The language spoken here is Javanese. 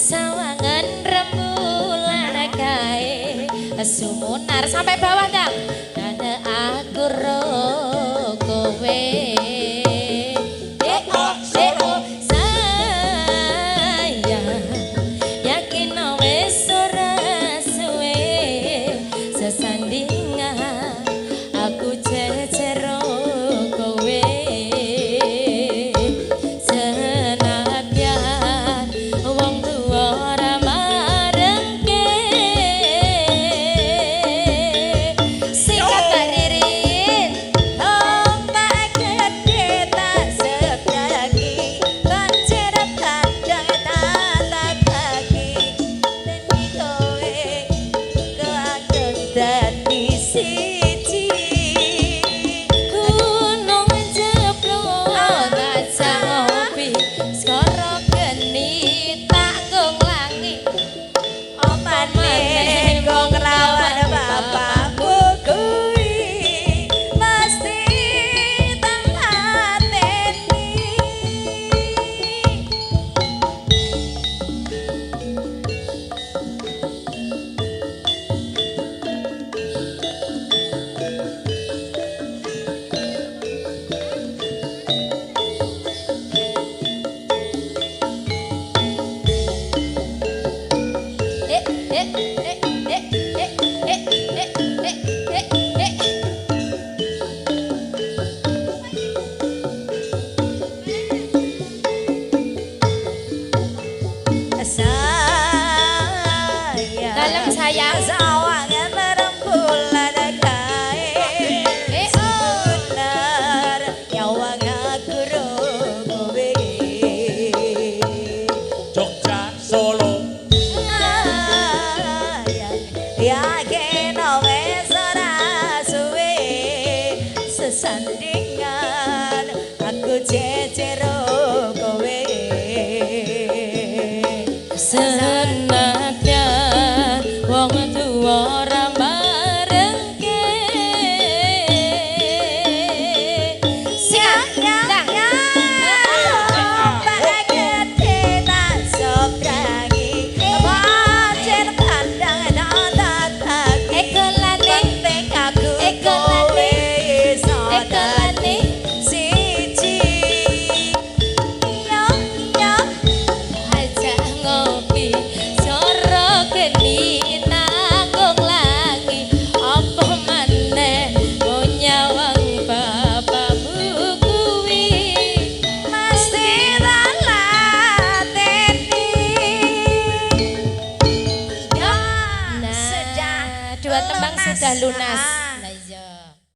Sawangan rembulan kae sumunar sampai bawah dang dane aku ro kowe sayang yakin wis ora suwe sesandingan aku jejer kowe senadyan wong tuwa ora marengke sikat Mbak Ririn Ombak gede tak sebraki, banjir bandang tak kaki, demi kowe keanggep dadi siji. Gunung jeblok ngajak ngopi skoro geni tanggung langi Opane kok nglawan bapakmu kuwi mesti tak lateni. Eh eh eh eh eh eh eh eh eh eh. Sayang Dalem sayang. Sawangan rembulan kae Eh, oh. Sunar nyawang aku ro kowe. Jogja Solo. Yakin wis ora suwe sesandingan aku jejer kowe. Senadyan wong tuwa ora marengke. Siap, Ya Dang. ya ombak gede tak sobrangi, banjir bandang tak kaki, Ekolane, penting aku ekolane, kowe iso ekolane. dadi siji. Iya iya Ajak ngopi soro geni tanggung langi apa maneh nyawang bapakmu kuwi mesti tak lateni. Ya Nah, sudah dua tembang lunas. Sudah lunas. Ah.